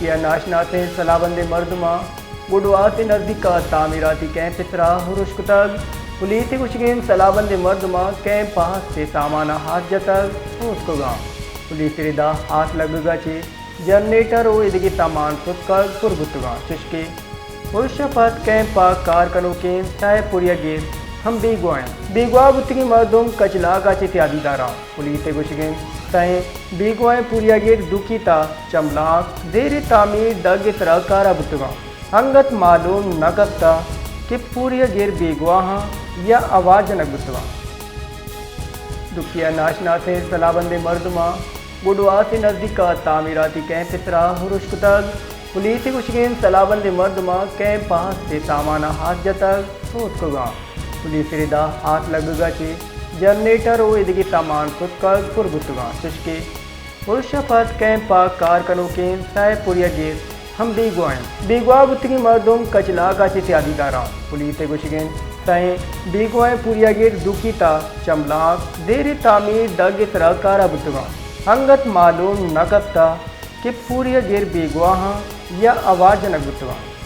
کہ ناشناسیں سلاہ بندیں مردماں گڈواس ءِ نزیک ءَ تعمیراتی کیمپ ءِ سرا ارش کتگ۔ پولیس ءِ گوشگ انت سلاہ بندیں مردماں کیمپ ءَ ہستیں سامان ءَ ہاتھ جتگ، سوتکگاں۔ پولیس ءِ ردا ہاتھ لگگ ءَ چہ جنریٹر ءُ ایدگہ سامان ستکگ پر بوتگاں، چشکہ ارش ءَ پد کیمپ ءَ کار کنوکیں سئے پوریاگر ہم بیگواہ انت۔ بیگواہ بوتگیں مردم کچلاگ ءَ چہ سیادی داراں۔ پولیس ءِ گوشگ انت سئیں بیگواہیں پوریاگر دوکی تھا چملاک زیر تعمیر دگ ءِ سرا کار ءَ بوتگاں۔ انگت معلوم نہ کپتہ کہ پوریاگر بیگواہ آں یا آوار جنگ بوتگاں۔ دوکی ءَ ناشناسیں سلاہ بندیں مردماں گڈواس ءِ نزیک ءَ تعمیراتی کیمپ ءِ سرا ارش کتگ۔ پولیس ءِ گوشگ انت سلاہ بندیں مردماں کیمپ ءَ ہستیں سامان ءَ ہاتھ جتگ، سوتکگاں۔ پولیس ءِ ردا ہاتھ لگگ ءَ چہ جنریٹر ءُ ایدگہ سامان ستکگ پر بوتگاں، چشکہ ارش ءَ پد کیمپ ءَ کار کنوکیں سئے پوریاگر ہم بیگواہ انت۔ بیگواہ بوتگیں مردم کچلاگ ءَ چہ سیادی داراں۔ پولیس ءِ گوشگ انت سئیں بیگواہیں پوریاگر دوکی تھا چملاک زیر تعمیر دگ ءِ سرا کار ءَ بوتگاں۔ انگت معلوم نہ کپتہ کہ پوریاگر بیگواہ آں یا آوار جنگ بوتگاں۔